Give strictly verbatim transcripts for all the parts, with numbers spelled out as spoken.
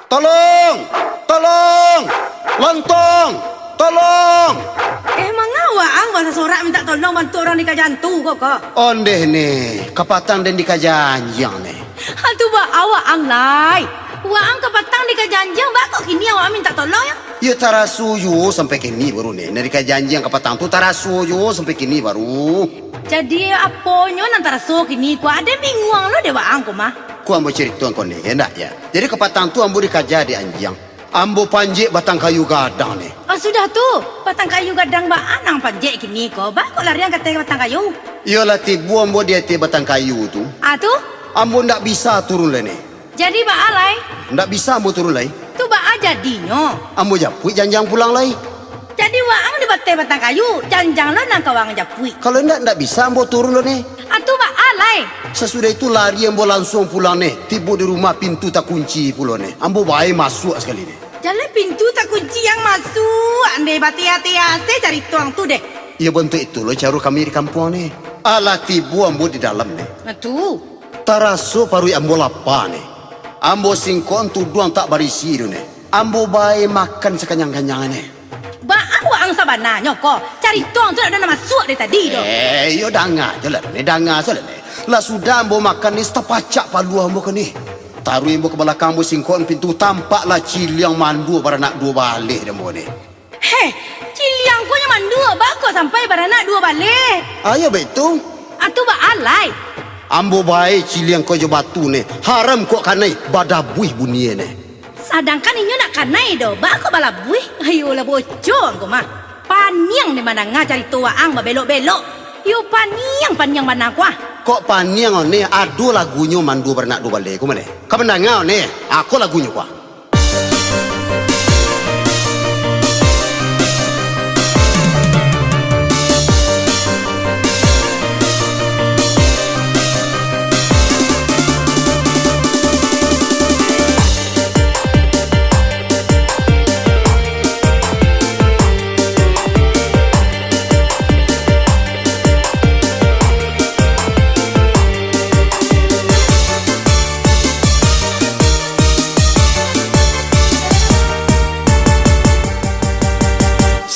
Tolong! Tolong! Lontong! Tolong! Eh, manga waang basasorak mintak tolong bantuak urang di kajaan tu ko, ko? Ondeh ne, kapatang den di kajaan anjiang ne. Atu baa waang lai. Waang kapatang di kajaan anjiang, baa kok kini awak mintak tolong yo? Yo taraso juo sampai kini baru ne, nan di kajaan anjiang kapatang tu taraso juo sampai kini baru. Jadi aponyo nan taraso kini ko, aden binguang lo dek waang ko mah. Ko ambo caritoan ko ne, yo ndak yo? Jadi kapatang tu ambo dikaja dek anjiang. Ambo panjek batang kayu gadang ne. Oh, sudah tu, batang kayu gadang baa nan panjek kini ko? Baa kok larian ka ateh batang kayu? Iyolah tibo ambo di ateh batang kayu tu. Ah, tu? Ambo ndak bisa turun lai ne. Jadi baa lai? Ndak bisa ambo turun lai. Tu baa jadinyo? Ambo japuik janjang pulang lai. Jadi waang di ateh batang kayu, janjang lo nan ka waang japuik. Kalau indak, ndak bisa ambo turun lo ne. Atu baa lai? Sasudah itu lari ambo lansuang pulang ne, tibo di rumah pintu takunci pulo ne. Ambo bae masuak sakali ne. Jaleh pintu takunci yang masuak ne, batia-tia se carito ang tu deh. Iyo bantuak itu lo caro kami di kampuang ne. Alah tibo ambo di dalam ne. Atu. Taraso paruik ambo lapa ne. Ambo singkok tuduang tak barisi tu ne. Ambo bae makan sakanyang-kanyang ne. Baa waang sabananyo ko? Carito ang tu ndak ado nan masuak dari tadi tu. Eh, iyo danga jo lah ne, danga sajo lah ne. Lah sudah ambo makan ne, satapacak paluah ambo ko ne. Taruih ambo ka balakang ambo singkok pintu, tampaklah ciliang mandua baranak duo baleh dek ambo ne. Heh, ciliang ko nyo mandua, baa kok sampai baranak duo baleh? Ayo baitu. Atu baa lai? Ambo bae ciliang ko jo batu ne, haram kok kanai, badabuih bunie ne. Sadangkan inyo ndak kanai doh, baa kok balabuih? Ayolah bocok ang ko mah. Paniang ne mandanga carito waang babelok-belok. Yo paniang, paniang bana ko ah. Kok paniang ne, ado lagunyo mandua baranak duo baleh ko mah ne. Ka mandanga ne, ako lagunyo ko ah.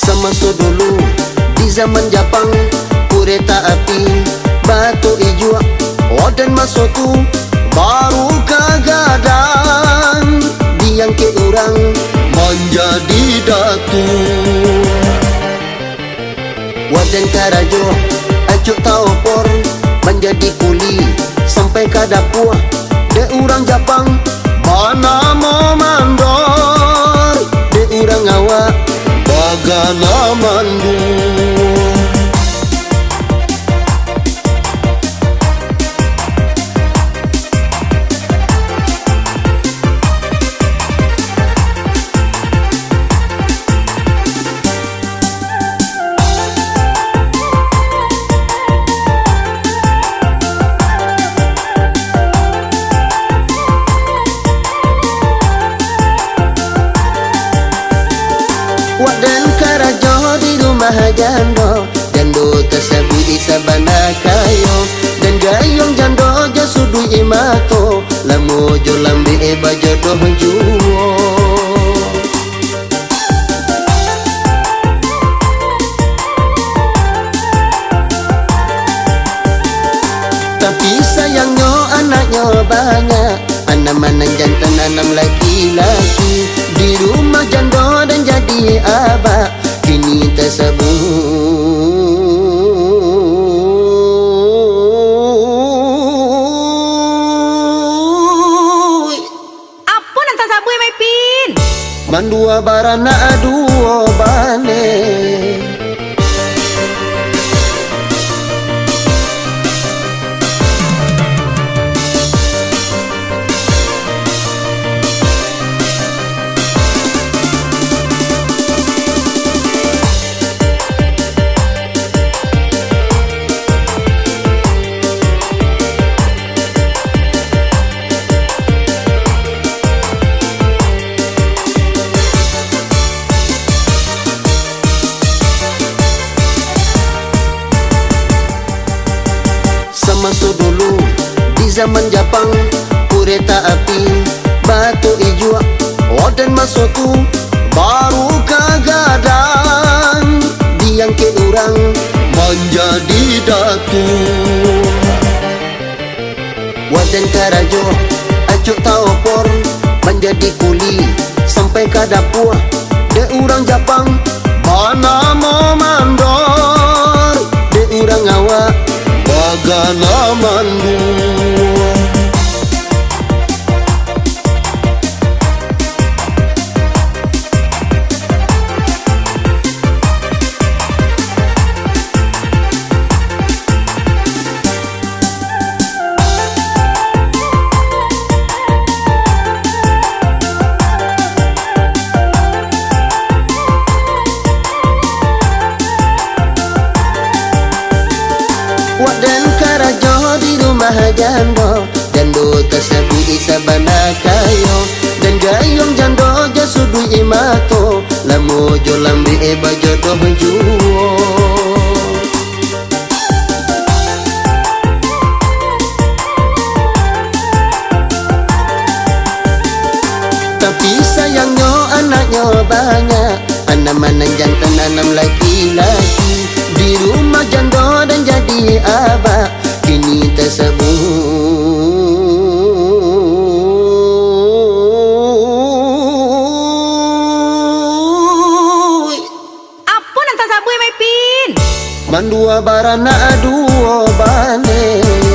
Samaso dulu, di zaman Japang, kureta api, batu ijuak, oh, den maso tu baru kagadang, diangkek urang manjadi datu. Waden karajo, acok taopor, manjadi kuli, sampai ka dapua, dek urang Japang, banamo mandor, dek urang awak, bagana mandua. Wak den karajo di rumah jando, jando tasabuik sabana kayo, dan gayuang jando jo suduik mato, lamo jo lambek bajodoh juo. Tapi sayangnyo anaknyo banyak, anam-anam jantan, anam laki-laki. Di rumah jando dan jadi abak, kini tasabuik. Apo nan tasabuik, Maipin? Mandua baranak duo baleh. Samaso dulu, di zaman Japang, kureta api, batu ijuak, Dan maso tu baru ka gadang, diangkek urang manjadi datu. Waden karajo, acok taopor, manjadi kuli, sampai ka dapua. Dek urang Japang, banamo mandor, dek urang awak, bagana mandua. Waden karajo di rumah jando, jando tasabuik sabana kayo, dan gayuang jando jo suduik mato, lamo jo lambek bajodoh juo. Tapi sayangnyo anaknyo banyak, anam-anam jantan, anam laki-laki. Di rumah jando dan jadi abak, kini tasabuik. Apo nan tasabuik, Maipin? Mandua baranak duo baleh,